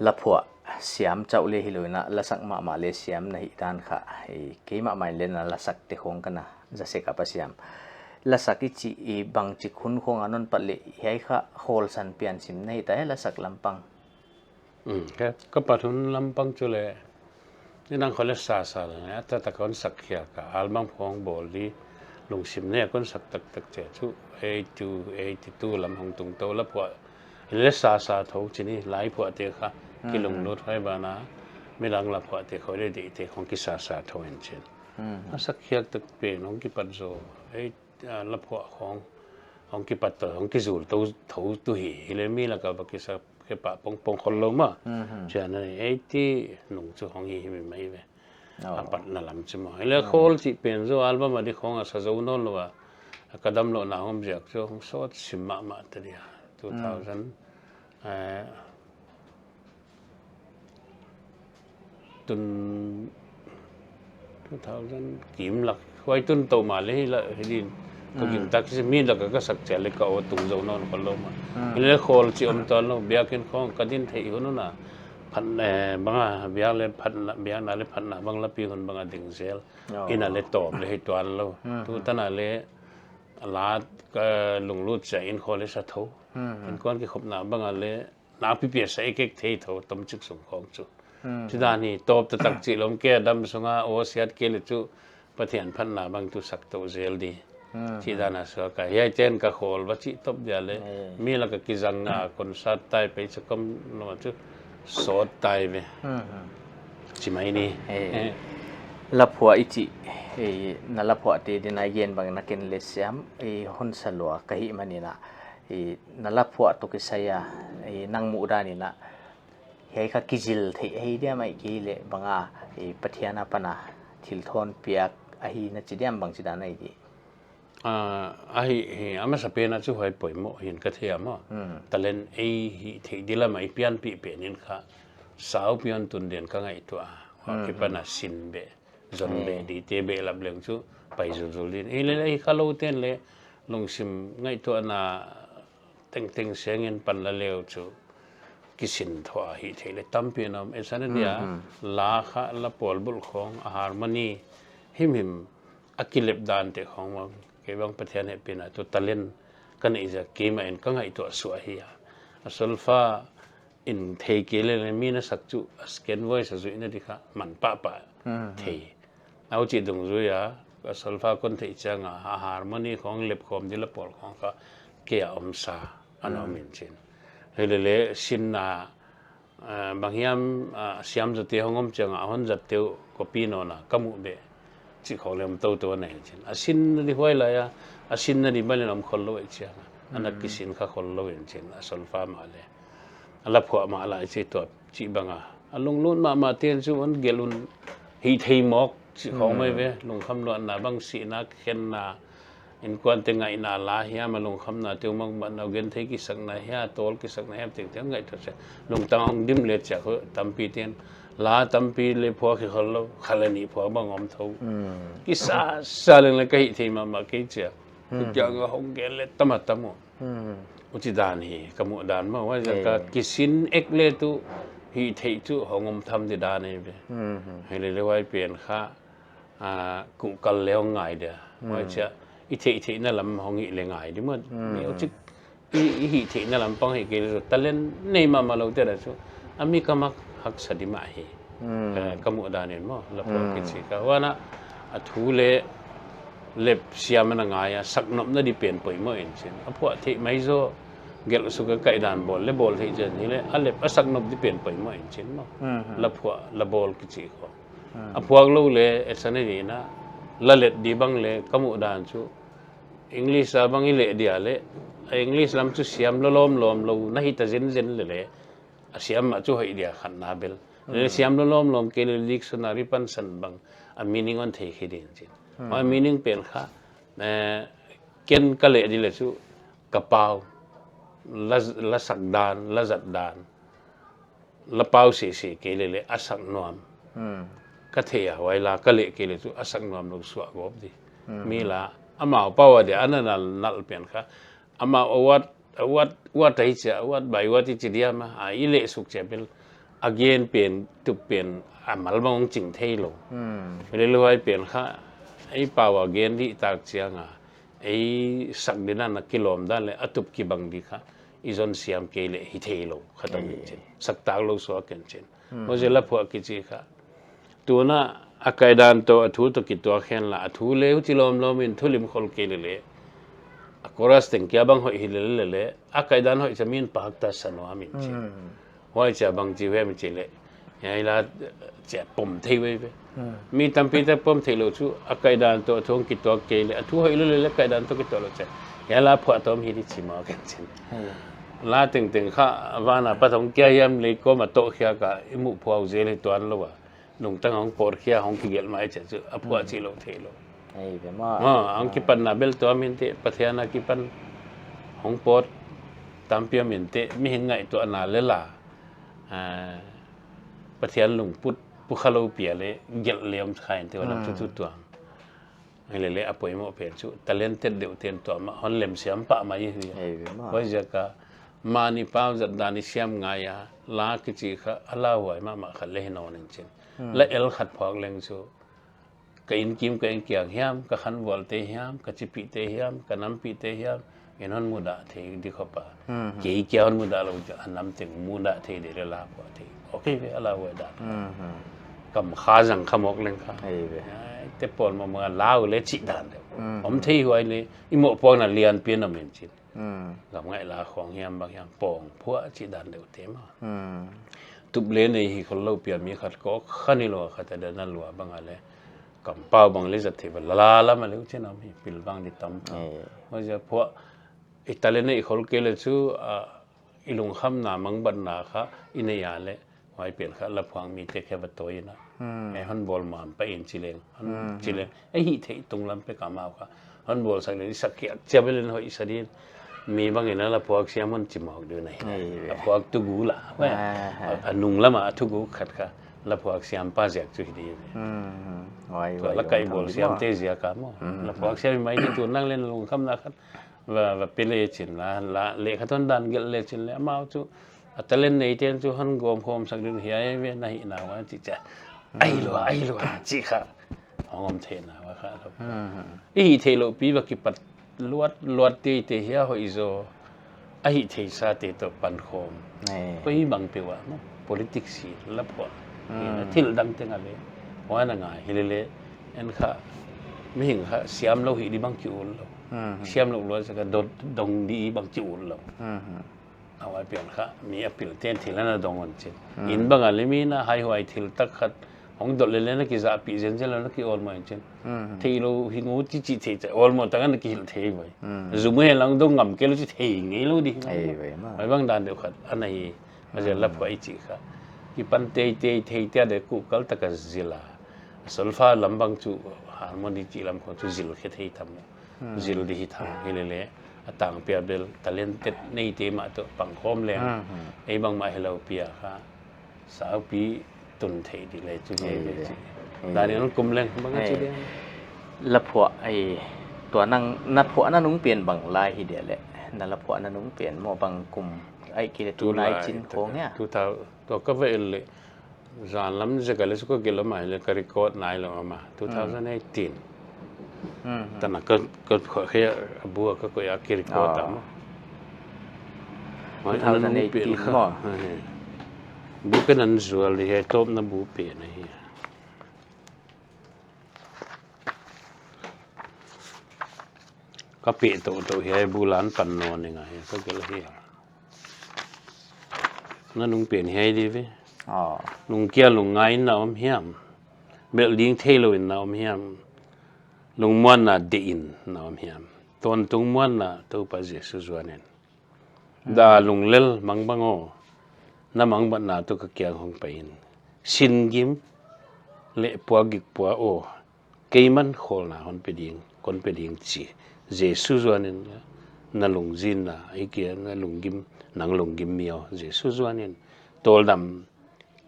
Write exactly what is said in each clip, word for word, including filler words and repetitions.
Laphuah siam chauh leh hilou in, lasak mahmah leh siam na hih dan kha, i, keimah mah in leng na lasak te khong ka na za sek a, Pa Siam. Lasak i chih i bangchi hun khong a non pat leh hiai kha kholsan pian sim na hita, lasak lampang? Mm, ka, ka pat hun lampang chu leh, ni nang kho leh sasa leh, a taktak kon sak khia ka, album khong bawl di, lungsim nei a kon sak taktak chia chu, eighty-two, eighty-two lam hong tung tou, laphuah, leh sasa thou chih ni, laiphuah te kha, ki lunglut huai ban a, midang laphuah te khong leh di te khong ki sasa thou in chin. A sak khiak tak pen hong kipat zaw, ei, a, laphuah khong, hong kipat tou, hong kizul tou, thou tu hi, hileh mi lak a va kisa, kipah pongpong khol lou mah. Chia na ni, eighty nung chu hong hi hi mi mai ve. A patna lam chu maw. Hileh khol chih pen zaw album a di khong a sa zou nawn lou a. A ka damlouhna hong ziak chu hong sawt sim mahmah ta dia. Two thousand, eh, tun two thousand kim lak, huai tun tou mah leh hi la, hi din. Tou kim tak si mi lak a ka sak chia leh ka aw tung zou nawn khol lou mah. Hileh khol chih om tuan lou, biakinn khong ka din theih hun un a. Phat, eh, bang a, biak leh phatna, biakna leh phatna bang lapi hun bang a ding zel. In a leh tawp leh hi tuan lou. Tu tan a leh, la ka lunglut chia in khol leh sa thou. In kon kikhopna bang a leh, nakpi pi a sa ek ek thei thou, tomchik sung khong chu. Chih dan hi, tawp taktak chih lou om kei a, dam sung a, aw siat kei leh chu, Pathian phatna bang tu sak tou zel di. Chih dan a suak a, hiai chen ka khol va chih top dia leh, mi lak a kizang a, concert tai pei chakam lou chu, sawt tai ve. Chih mai ni. Eh, laphuah i chih, eh, na laphuah te din a gen bang in a ken leh siam, eh, hon sa lua ka hih man in a, eh, na laphuah toh kisai a, eh, nang muh dan in a, hiai kha kizil theih ahi diam, ahihkeileh bang a, eh, Pathian apan a thil thawn piak ahi na chi diam, bangchi dan ahi di? Ah, ahi, hi, a masapen a chu huai poimoh hi'n ka thei a maw. Talent ei hih theih di lam a i pianpih pen in kha, sau pian tun den ka ngaihtuah a. Huai akipan a sin beh, zon beh, di te beh lap leng chu, pai zulzul din. Ei leh, ei kha lou ten leh, lungsim ngaihtuahna tengteng seng in pan la leu chu, kisin thou a hih theih leh tampi na om. Ei sa na dia, la kha la pawl bulh khong, a harmony, himhim, a kilep dan te khong mah, kei bang Pathian hehpihna tu talent ka neih ziak keimah in ka ngaihtuah suah hi a. A solfa in thei kei leh leh mi na sak chu a second voice a zuihna di kha man pahpah thei. Huchi dungzui a, a solfa kon theih chiang a, a harmony khong lep khawm di la pawl khong kha kei a om sa, ana om in chin. Hilele sinna Ah, bang hiam, ah, siam zaw te hong om chiang a, a hon zat te uh copy nawn a, ka muh beh. Chih khong leh om tou tou a nei chin. A sinna di huai lai a, a sinna di bang leh om khol lou ei chiang a. Ana kisin kha khol lou in chin, a solfa mah leh. A la phuah mah lai chi tuat, chih bang a. A lunglut mahmah ten chu hon gelh un hih thei mawk, chih khong mai ve, lungkham luatna bang sihna, khenna, Innkuante ngaihna la hiam, a lungkhamna te uh mangbatna uh genthei kisakna hia, tawl kisakna hiam tengteng ngaihtuah se. Lungtang hong dim leh chiah khu tampi ten. La tampi leh phuak hi khol lou, kha leh nih phuak bang om thou. Kisa sa leng leh ka hih thei mahmah kei chia. Kiang a hong gen leh tam a tam uh. Huchi dan hi, ka muh dan mah, huai ziak a kisin ek leh tu, hih theih chu hong om tham di dan hi ve. Hilele huai pen kha, ah, kuhkal leh hong ngai dia. Huai chia, i theih theihna lam hong hih leh ngai di mah. Mi uh chik, i, i hih theihna lam pang hih kei leh talent nei mahmah lou te a chu. A mi ka mak haksa di mah hi. Eh, ka muh dan in maw, la phuah kichi kha. Huan a, a thu leh lep siam ana ngai a, saknopna di pen poimoh in chin. A phuah theih mai zaw, gelh suk a kaih dan bawl leh bawl theih chin. Hileh, a lep a saknop di pen poimoh in chin maw. La phuah, la bawl kichi khong. A phuak lou leh, e sa na di na, la let di bang leh, ka muh dan chu. English a bang i leh dia leh, a English lam chu siam lawm lawm lou, na hita zenzen leh leh, a siam mah chu hoih dia khatna bel. Leh siam lawm lawm kei leh dictionary pansan bang, a meaning hon thei khe din chin. A meaning pen kha, eh, ken ka leh di leh chu, ka pau, la, la sak dan, la zat dan. La pau sese kei leh leh a sak nuam. Ka thei a, huai la ka leh kei leh chu a sak nuam lou suah gawp di. Mi la, amau pau a dia, ana nal, nal pen kha. Amau a what, a what, what a hi chia, what by what i chi dia mah, a i leh suk chia bel. a gen pen, tup pen, a mal bang hong ching thei lou. Hmm. Leh huai pen kha, ei pau a gen di tak chiang a, ei sak di dan a kilawm dan leh a tup kibang di kha, i zon siam kei leh hi thei lou, kha tawm in chin. Sak tak lou suak in chin. Hmm. Huaiziak a la phuah kichi kha. Tuna a kaidan toh a thu toh kituak hen la, a thu leh huchi lawmlawm in thu lim khol kei leh leh. A chorus teng kia bang hoih hi leh leh leh. A kaidan hoih cha min pahak ta sa nuam in chin. Hmm. Huai cha bang chi ve mi chi leh. Hiai la cha pom thei ve ve. Hmm. Mi tampi te pom thei lou chu, a kaidan toh a thu kituak kei leh, a thu hoih lou leh leh kaidan toh kituak lou cha. Hiai la phuah tawm hi di chi mah ken chin. Hmm. La tengteng kha, van a pat hong kia hiam leh kawm a toh khia ka, i muh phuau zel hi tuan lou a. Lungtang hong pawt khia hong kigelh mai cha chu, a phuah Hmm. chi lou thei lou. Ei, ve maw. Ah, hong Ah. kipan na bel tuam in te, Pathian a kipan hong pawt tampi om in te, mihing ngaihtuahna leh la. Ah, Pathian lungput, pukha lou pia leh, gelh leh om kha in te, wan Hmm. chu tu tuam. Ei leh leh a poimoh pen chu, talented deuh ten tuam a, hon lem siam pah mai hi. Ei, ve maw. Huaiziak a, mahni pau zat dan i siam ngai a, la kichi kha, a lauhuai mahmah khat leh hi nawn in chin. Hmm. La el khat phuak leng chu, ka inkim ka inkiang hiam, ka khanvual te hiam, ka chipih te hiam, ka nampih te hiam, in hon mudah thei di khop a. Hmm, hmm. Kei kia hon mudah lou chu, a nam teng mudah thei di leh la phuah thei. Okay ve, a lauhuai dan. Hmm, hmm. Kam kha zang kha mawk leng kha. Ei ve. Ai, te pawl mah mah lau leh chih dan deuh. Hmm, Om hmm. thei huai leh, i mohpuakna lian pen om in chin. Hmm. Gam ngaih la khong hiam bang hiam pawng phuah chih dan deuh te maw. Hmm. Tup leh nei hi khol lou pia mi khat kawk kha ni lou khat a dan a lua bang a leh. Kampau bang leh zat thei va la la lam a leh chin om hi pil bang di tam. Eh. Huaiziak phuah i talent nei khol kei leh chu, ah, i lungkhamna mangbatna kha i nei a leh. Huai pen kha la phuang mi te khe va tawi in a. Hmm. Ei hon bawl mam pah in chi leng. Hon Hmm, chi hmm. leng. Ei hih theih tunglam pek a amau kha. Hon bawl sak leng i sak khiak chiah bel in hoih sa din. Mi bang in a la phuak siam hon chi mawk di uh na hi. Ei, ei. A phuak tu gu la. Ah, ah. A, a nung lam a a thu gu khat kha. La phuak siam pa ziak chu hi di. Hmm, hmm. Huai, Tua huai, la kai huai, bawl huai, siam maw. te ziak a maw. Hmm, La hmm. phuak siam mai di tu nang leh lungkhamna khat. Va, va pe leh chin la, la, leh kha ton dan gelh leh chin leh amau chu. A talent nei ten chu hon gawm khawm sak din hiai ve na hihna ua chi cha. Hmm. Ai lua, ai lua, chi kha. Hong om theihna ua kha lou. Hmm, hmm. I hih theih lou pi va kipat luat, luat teitei hia hoih zaw. A hih theihsa te toh pan khawm. Eh. Koi bang peuh a maw. Politics hi la phuah. Hmm. Thil dang teng a leh. Huai na ngai hi leh leh. En kha. Mihing kha siam lou hi di bang ki ul lou. Hmm, hmm. Siam lou lua ziak a dot dong di bang ki ul lou. Hmm, hmm. A huai pian kha, mi a pil ten thil ana dong on chin. Hmm. In bang a leh mi na haihuai thil tak khat, hong dot leh leh na kizahpih zenzen lou na ki awlmoh in chin. Hmm. Theih lou hi ngut chi chi thei cha, awlmoh tak ana kihilh thei vai. Hmm. Zum hen lang dong ngam kei lou chi thei ngei lou di. Ei, vai maw. Huai bang dan deuh khat, ana hi, a zel la Hmm. phuah i chi kha. Kipan teitei, thei tia de ku kal tak a zil a. Solfa lam bang chu harmony chi lam khong chu zil khe thei tham. Hmm. Zil di hi tham hi leh leh. A tang pia bel talented nei te mah toh pang khawm leng. Hmm, hmm. Ei bang mah hi lou pia kha. Saupi tun thei di leh chu hi Ei, leh ei. chi. Ei. Dan in kum leng bang a chi Ei. leh. La phuah ei. Tua nang na phuah na nung pen bang lai hi di leh. Na la phuah na nung pen maw bang kum ai ki leh tu Tu nai lai chin tu khong ta. hia. Tu ta, tua ka va el leh. Zan lam zek a leh chu ka gelh lam a hi leh ka record nai lou mah, two thousand eighteen. Hmm. Hmm, hmm. Tana ka, ka kho khe a bu a ka koih a ki record Oh. a maw. Huai ana nung pen Two thousand eighteen kha. maw. He, he. Bu ka nan zual di hi tawpna bu pen ahi. Ka peh toh toh hiai bu lan pan nawn ning a hi, ka gelh hi. Na nung pen hiai di ve. Ah. Nung kia lungngai in na om hiam. Belh ding theilou in na om hiam. Lungmuanna deih in na om hiam. Tawntung muanna Toupa Jesu zuan in. Hmm. Da lunglel mangbang aw. Na mangbatna toh ka kiang hong pai in. Sin gim leh puak gik pua aw. Keiman khawlna hon pe ding, kon pe ding chi. Jesu zuan in na lungzinna, ei kia na lunggim, nang lunggim mi aw. Jesu zuan in tawldam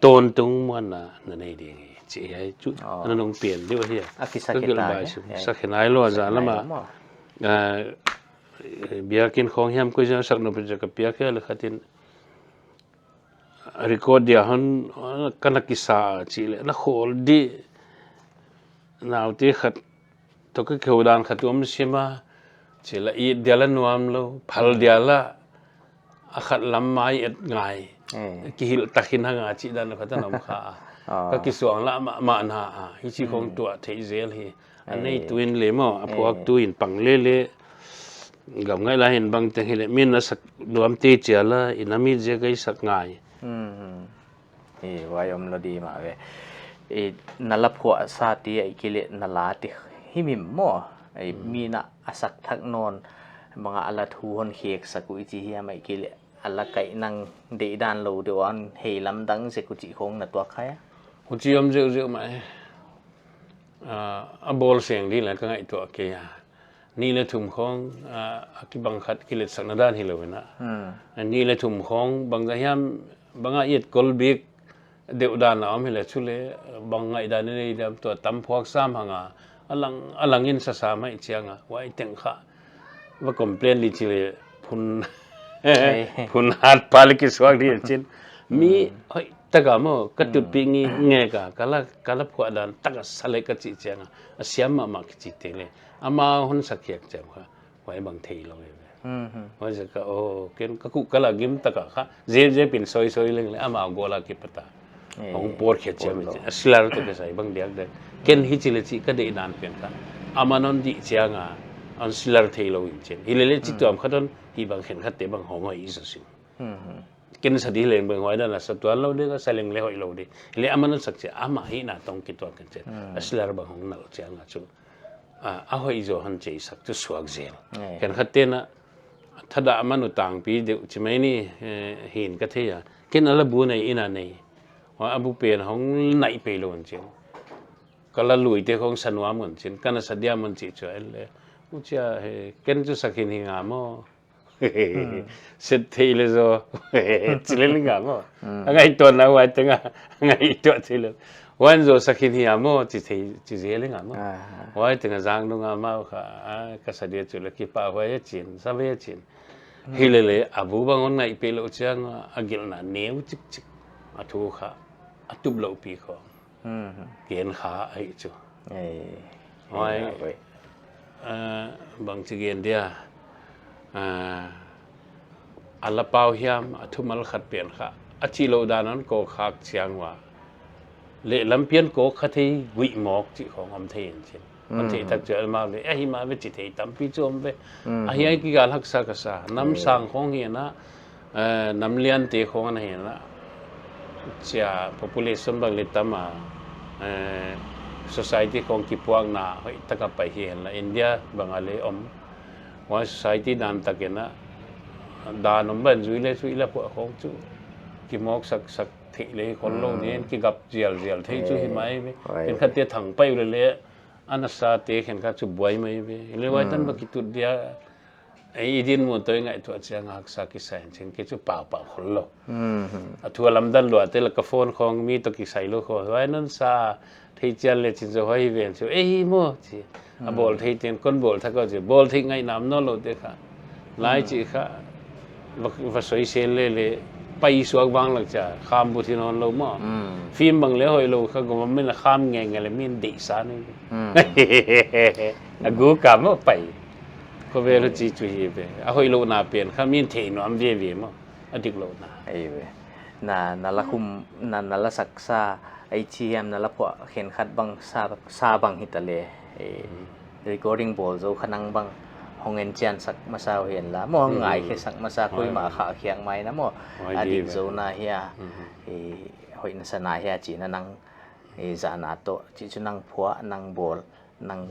tawntung muanna na nei ding hi. Chi hiai chu, Oh. na nung pen deuh hi a. A kisa Ka gelh khe ta bai hi, su. eh. Sak khe nai lou a Sak zan nai lam a. lou maw. Ah, biakin khong hiam koi zan sak nop in ka piak hi a leh khat in. record dia hon, ah, ka na kisa chih leh na khawl di. Naute khat toh ka kihou dan khat om sim a, chih leh it dia la nuam lou, phal dia la a khat lam mai et ngai. Eh. Kihilh tak in hang a chih dan khat a na om kha. Ah. Ka kisuang la mahmah na a, hichi khong tuah theih zel hi. A nei tu in leh maw, a phuak tu in pang lele. Gam ngai la hin bang teng hileh, min a sak nuam te chia la, i na mi zia ka i sak ngai. Hmm. I, huai om lou di mah ve. I, na la phuah sa ti ahihkeileh na la ti himhim maw. I, mi na a sak thak nawn, bang a la thu hon khek sak uh i chi hiam ahihkeileh a la kaih nang deih dan lou deuh a hon hei lamdang zek uh chih khong na tuak kha a? Huchi om zeuhzeuh mah e. Ah, a bawl seng di la ka ngaihtuah kei a. Nih leh thum khong, ah, a kibang khat kiletsakna dan hilou in a. Hmm. A nih leh thum khong bang zah hiam, bang a i etkol bik deuh dan a om hileh chu leh bang ngaihdan i nei diam, tua tam phuak sam hang a. A lang, a lang in sa sa mai chiang a. Huai teng kha va complain di chih leh phun, phun hat pa leh kisuak di chin. Mi hoih tak a maw, ka tutpih ngi nge ka, ka la, ka la phuah dan tak a sa leh ka chih chiang a, a siam mahmah kichi teng leh. Amah hon sak khiak chiang kha, huai bang theilou e ve. Huai zek a, oh, ken ka kuh ka la gim tak a kha, zepzep in soisoi leng leh, amah goal a kipat a. Eh, hong por khe chiam in chin. A silar toh kisai bang diakdiak. Ken hichi leh chih ka deih dan pen kha, amah hon dih chiang a, hon silar theilou in chin. Hilele chi tuam khat hon, hibang khenkhat te bang hong hoih i zaw sin. Ken sa di leng bang huai dan a sa tuan lou di, ka sa leng leh hoih lou di. Hileh amah hon sak chiang, amah hihna toh kituak in chin. A silar bang hong nalh chiang a chu. Ah, a hoih zaw hon cheisak chu suak zel. Eh. Khenkhat te'n a, thadah man uh tangpi deuh chi mai ni, eh, hi'n ka thei a. Ken a la bu nei in a nei. Huai a bu pen hong naih peilou in chin. Ka la lui te khong sa nuam in chin. Ka na sa diam in chih chu a leh. Huchi a, he, ken chu sa khin hi nga maw. Set thei leh zaw. Chi leh leng a maw. A ngaihtuahna huai teng a, ngaihtuah thei leh. Huan zaw sa khin hi a maw, chi thei, chi zel leng a maw. Ah. Huai teng a zang nung a maw kha, ah, ka sa dia chu leh kipahhuai a chin, sa ve a chin. Hilele, a bu bang hon ngaih peilou chiang a, a gelhna neu chikchik. A thu kha, a tup lou pi khong. Gen kha ahi chu. Eh, huai, eh, bang chi gen dia. Ah, a la pau hiam, a thumal khat pen kha. A chih lou dan hon kawk khak chiang ua. Lehlam pian kawk kha thei guih mawk chih khong om thei in chin. Hon theih tak chu a mau leh, a hi mah ve chi thei tampi chu om ve. A hiai kigal haksa ka sa. Nam sang khong hi na, eh, nam lian te khong ana hi na. Chia population bang leh tam a, eh, society khong kipuakna hoih tak a pai hi hen la India bang a leh om. Huai society dan tak in a, dan om ban zui leh chu i la phuah khong chu. Kimawk sak sak theih leh khol lou nen, kigap zialzial thei chu hi mai ve. Khenkhat te thang pai uleh leh, a na sa te khenkhat chu buai mai ve. Leh huai tan va kitut dia, ei i dinmun toh i ngaihtuah chiang a haksa kisa in chin kei chu pau pau khol lou. A thu a lamdang lua te la ka phone khong mi toh kisai lou khong. Huai non sa thei chian leh chin zaw huai hi ven chu. Ei hi maw chi. A bawl thei ten kon bawl thak a chi. Bawl thei ngaihna om nawn lou te kha. Lai chih kha, va, va soisel lele, pai suak vang lak chia, kham bu thi nawn lou maw. Film bang leh hoih lou kha, gom min a kham ngenge leh min deih sa ni. A gu ka maw pai. Khovel uh chi chu hi ve. A hoih louhna pen kha, min thei nuam veve maw. A dik louhna. Ei ve. Na, na la khum, na, na la sak sa, ei chi hiam na la phuah khenkhat bang sa, sa bang hita leh. Ei, recording bawl zou kha nang bang hong en chian sak masa uh hen la. Maw hong ngai khe sak masa, koimah kha khiak mai na maw. A dik zou na hia. Ei, hoih na sa na hia chi na nang, ei, zahna toh. Chi chu nang phuah, nang bawl, nang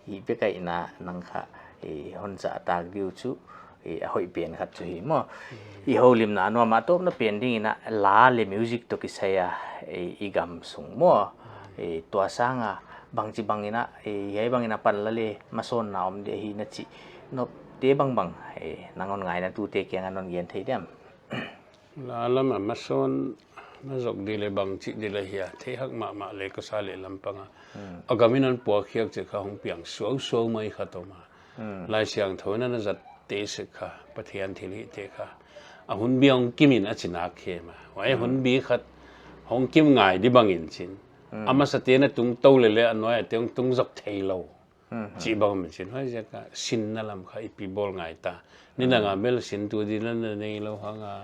Hi pekaina nang kha, eh, hon zahtak diu chu, eh, a hoih pen khat chu hi maw. I houlimna nuam a tawpna pen ding in a la leh music toh kisai a, eh, i gam sung maw. Eh, tua sang a bangchi bang in a, eh, hiai bang in a pan la leh masawnna om di hi na chih. Nop te bangbang, eh, nang hon ngaina tute kiang a non gen thei diam. La lam a masawn na zok di leh bangchi di leh hia, theihak mahmah leh ka sa leh lam pang a. A gam in hon puak khiak chih kha hong piang suausuau mai kha tawm a. Laisiangthou in a na zat te sek kha, Pathian thilhih te kha. A hunbi hong kim in a chi nak hi mah. Huai hunbi khat hong kim ngai di bang in chin. A masate'n a tung tou leh leh a nuaite'n hong tung zok theilou. Chih bang mah chin. Huaiziak a sinna lam kha i pi bawl ngai ta. Nidang a bel sin tu di na na neilou hang a.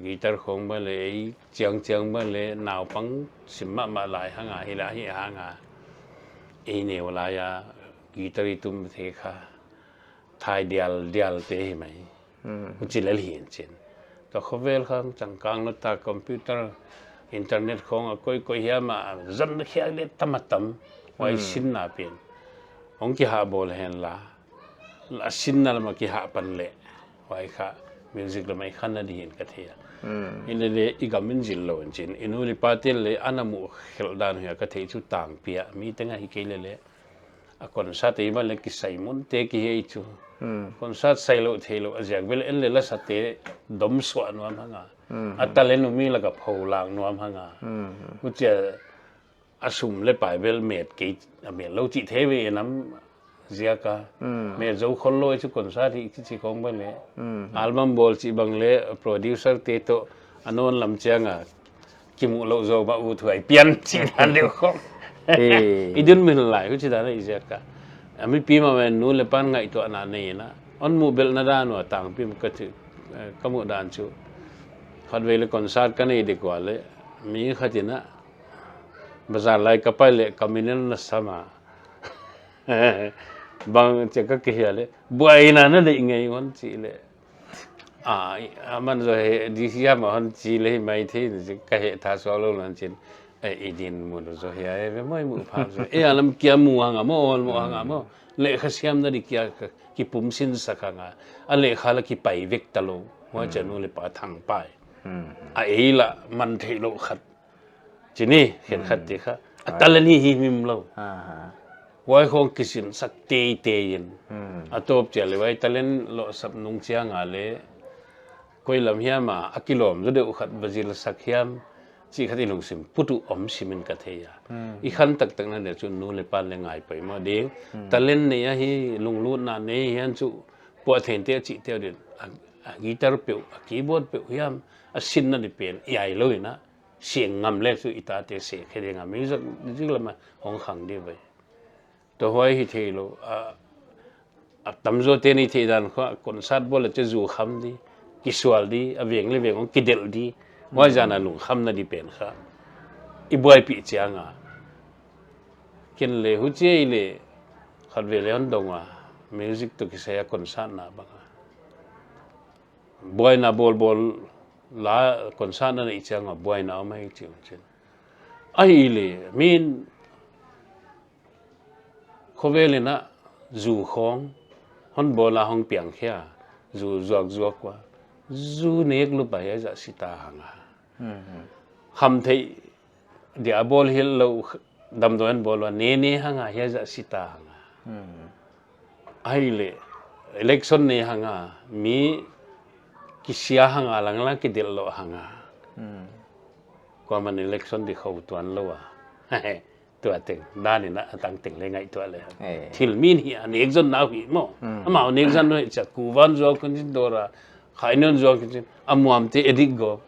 Guitar khong bang leh ei chiang chiang bang leh naupang sim mahmah lai hang a hi la hi hang a. Ei neu lai a guitar i tum thei kha. Thai dial dial te hi mai. Huchi lel hi in chin. Tua khovel khang changkang lou ta computer, internet khong a koi koi hiam a zan khiak leh tam a tam. Huai sinna pen. Hong kihah bawl hen la. A sinna lam a kihah pan leh. Huai kha music lam a i khanna di hi in ka thei a. Hileleh i gam in zil lou in chin. I nu leh pate'n leh ana muh khelh dan hi a ka thei chu tangpi a. Mi teng a hi kei leleh. A concert ei bang leh kisai mun te ki hi chu. Concert sai lou theilou a ziak bel en leh la sa te dom suah nuam hang a. A talent uh mi lak a pho lak nuam hang a. Huchia a sum leh pai bel met kei a met lou chih thei ve nam ziak a. Met zou khol lou chu concert hi chi chi khong bang leh. Album bawl chih bang leh producer te toh a non lam chiang a. Kimuh lou zou ba u thuai pian chi dan deuh khong. I dun min lai huchi dan i ziak a. A mipi mah wen nu leh pa'n ngaihtuahna nei na. Hon muh belhna dan ua tangpi mah ka chi, eh, ka muh dan chu. Khatvei leh concert ka nei di kua leh. Mi khat in a. Bazar lai ka pai leh ka min in na sam a. Bang chia ka kihia leh. Buaina na leh ngei hon chi leh. A, aman zaw hi, di hiam a hon chi leh hi mai thei, ka heh tha suak lou nan chin. Eh, i din mun zaw hi, eh, ve moi mu phak zaw. Eh, a lam kia mu hang a maw, ol mu hang a maw. Lehkha siamna di kia ka, kipum sin sak hang a. A lehkha la kipai vek ta lou. Huai chia nu leh pa thangpai. A ei la man theilou khat. Chih ni, khenkhat te kha. A talent hi himhim lou. Huai khong kisin sak teitei in. A tawp chia leh huai talent lou sap nung chiang a leh. Koi lam hiam a, a kilawm zaw deuh khat va zil sak hiam. Chih khat i lungsim put uh om sim in ka thei a. I khan taktak na deuh chu nu leh pa'n leh ngai poimoh ding. Talent nei a hi, lunglutna nei hiam chu. Puah thei te a chih te din. A, a guitar peuh, a keyboard peuh hiam. A sinna di pen, i ai lou in a. Siang ngam leh chu i tate sek khe ding a music, music lam a hong khang di ve. Tua huai hi theilou, a, a tamzaw te'n i theih dan kha, concert bawl leh chu zu kham di, kisual di, a veng leh veng hong kidelh di, huai zan a lungkhamna di pen kha. I buaipih chiang a. Ken leh huchi ei leh, khatvei leh hon dong a, music toh kisai a concert na bang a. Buaina bawlbawl la concert na neih chiang a buaina om hi chi un chin. Ahihleh, min khovel in a zu khong, hon bawl a hong piang khia, zu zuak zuak ua, zu nek lup a hiai zah sita hang a. Khamtheih dia bawl hilh lou damdawi in bawl ua ne ne hang a hiai zah sita hang a. Ahihleh election ne hang a mi kisia hang a lang lang kidelh lou hang a. Kuaman election di khou tuan lou a. Tua teng, dan in a tang teng leh ngaihtuah leh. Thil min hi a nek zon nau hi maw. Amau nek zon nau hi chia kuvan zuak kun chin dawr a. Khai non zuak kun chin. A muam te edik go.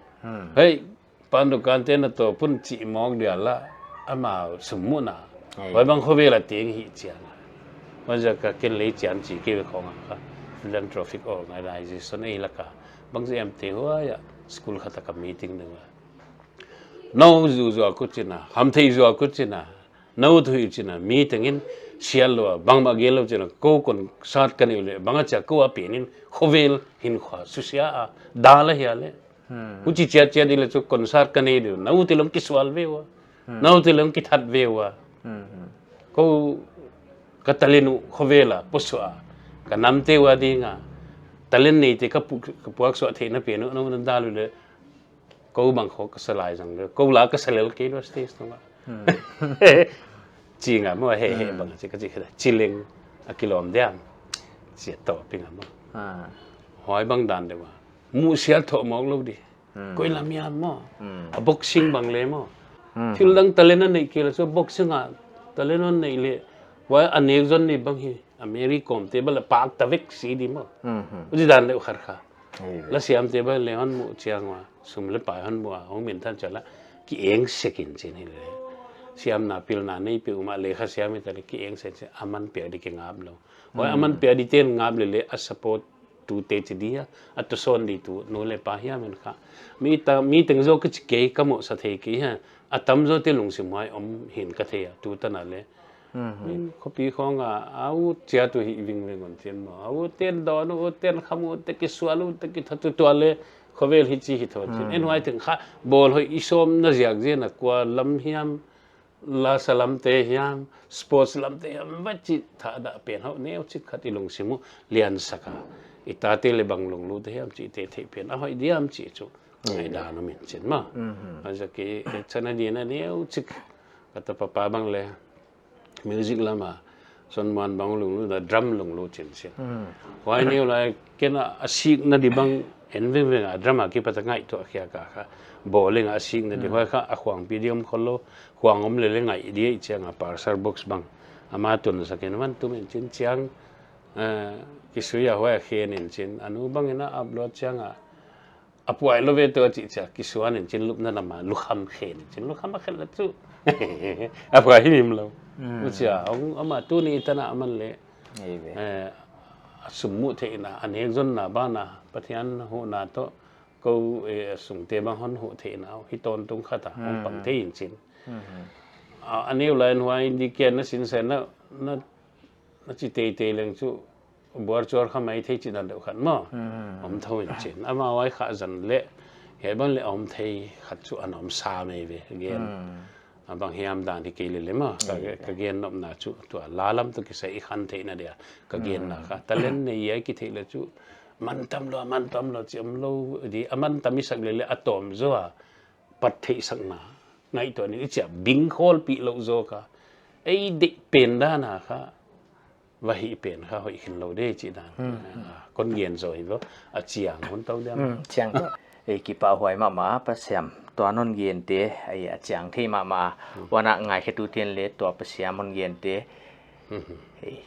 Hei, pan dukan te na toh pun chih mawk dia la. Amau sum muhna. Huai bang khovel a teng hi chiang. Huaiziak a ken leh chian chi kei ve khong a kha. Philanthropic organization ei lak a. Bangzah em te huai a school khat a ka meeting ding a. Nou zu zuak uh chin a, khamtheih zuak uh chin a, nou thuhilh chin a, mi tengin sial lou a, bangmah gel lou chin a, kou concert ka nei uleh, bang a chia kou a pen in, khovel hinkhua susia a, dal a hia leh. Huchi chiat chiat di leh chu concert ka nei di, nou te leng kisual ve ua, nou te leng kithat ve ua. Kou ka talent uh khovel a, posuah a, ka namte ua ding a, talent neite ka pu-, ka puaksuah theihna pen uh, nou na dal uleh, kou bang khawng ka sa lai zang leh, kou la ka sa lel kei lou stage tung a. Chi nga maw he he bang chi ka chi khe da. Chi leng a kilawm diam. Chi a tawp pi nga maw. Huai bang dan deuh a. Muhsiat thoh mawk lou di. Koi lam hiam maw. A boxing bang leh maw. Thil dang talent a neih kei leh chu boxing a talent a neih leh. Huai a nek zon ni bang hi. A Mary Kom te bang leh pak ta vek si di maw. Huchi dan deuh khat kha. Ei ve. La siamte bang leng hon muh chiang ua, sum leh pai hon muh a, hong min than chiang la, ki eng sek in chin hi leh. Siamna pilna nei peuhmah leh kha siam i ta leh ki eng sek chin, aman piak di ki ngap lou. Huai aman piak di ten ngap leh leh a support tute chi di a, a tusawn di tu, nu leh pa hiam in kha. Mi ta, mi teng zaw ka chi kei ka muh sa thei kei a, a tamzawte lungsim huai om hi'n ka thei a, tu tan a leh. Min khopi khong a, a ut chiat uh hi vingving un chin maw. A ut ten dawn uh, ut ten kham uh, te ki sual uh, te ki thatu tua leh, khovel hichi hi thou chin. En huai teng kha, bawlhoih i sawmna ziak zen a kua lam hiam, la sa lamte hiam, sports lamte hiam, va chi thadah pen hau neu chik khat i lungsim uh lian sak a. I tate leh bang lunglute hiam chihte theih pen, a hoih diam chih chu. Ei dan om in chin maw. A zak i, e chana di na neu chik, ka tapa pa bang leh. Music lam a, Son Muan bang lunglut a drum lunglut chin chin. Huai neu lai ken a, a sikna di bang en vengveng a drum a kipat a ngaihtuah khia ka kha. Bawl leng a sikna di huai kha a khuang pi di om khol lou, khuang om leh leh ngai di ei chiang a parcel box bang. Ama tun sak in van tum in chin chiang, eh, kisui a huai a khen in chin. A nu bang in a upload chiang a, a puai lou ve tua chih chia, kisuan in chin lupna lam a, lukham khen in chin, lukham a khen la chu. A puai himhim lou. Huchia, hong ama tuni tan a aman leh. Ei ve. Eh, a sum muh theihna, a nek zonna ban a, Pathian huhna toh, kou, eh, sungte bang hon huh theihna, hi tawntung khat a, hong pang thei in chin. A, a neu lai in huai in di kia na sin sen na, na, na chi teitei leng chu, buar chuar kha mai thei chi dan deuh khat maw. Om thou in chin. Ama huai kha zan leh, he bang leh om thei khat chu an om sa mai ve, gen. A bang hiam dan hi kei leh leh maw. Ka, ka gen nopna chu, tua la lam toh kisai i khan theihna dia. Ka genna kha. Talent nei a ki theih leh chu, man tam lou, man tam lou, chi om lou di, a man tam i sak leh leh a tawm zaw a. Pat theih sakna. Ngaihtuah ni i chia, bing khol pi lou zaw kha. Ei deih pen dan a kha. Va hih pen kha hoih khin lou de chih dan. A, kon gen zaw hi lou, a chiang hun tou diam. Chiang tou. Ei kipahhuai mahmah, Pa Siam. Tua non gen te, ei a chiang thei mahmah. Huan a ngaikhetu ten leh tua Pa Siam hon gen te. Ei,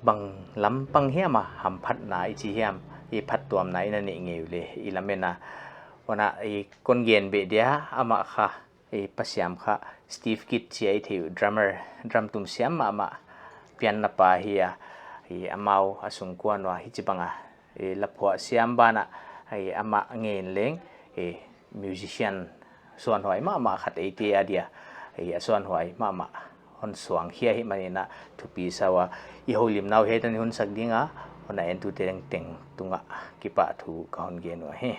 bang lam pang hiam a, hamphatna i chi hiam, i phattuamna i na neih ngei uleh, i lamen a. Huan a, ei kon gen beh dia, amah kha, ei, Pa Siam kha, Steve Kidd chia i thei uh, drummer, drum tum siam mahmah, pianna pa hi a, ei, amau a sungkuan ua, hichibang a, ei, laphuah siam ban a, ei, amah ngen leng, ei, musician suanhuai mahmah khat eite a dia, ei, a suanhuai mahmah, hon suang khia hi manin a, thupi sa ua, i houlimna uh hiai tan hun sak ding a, huan a entute tengteng tung a, kipahthu ka hon gen uh ahi.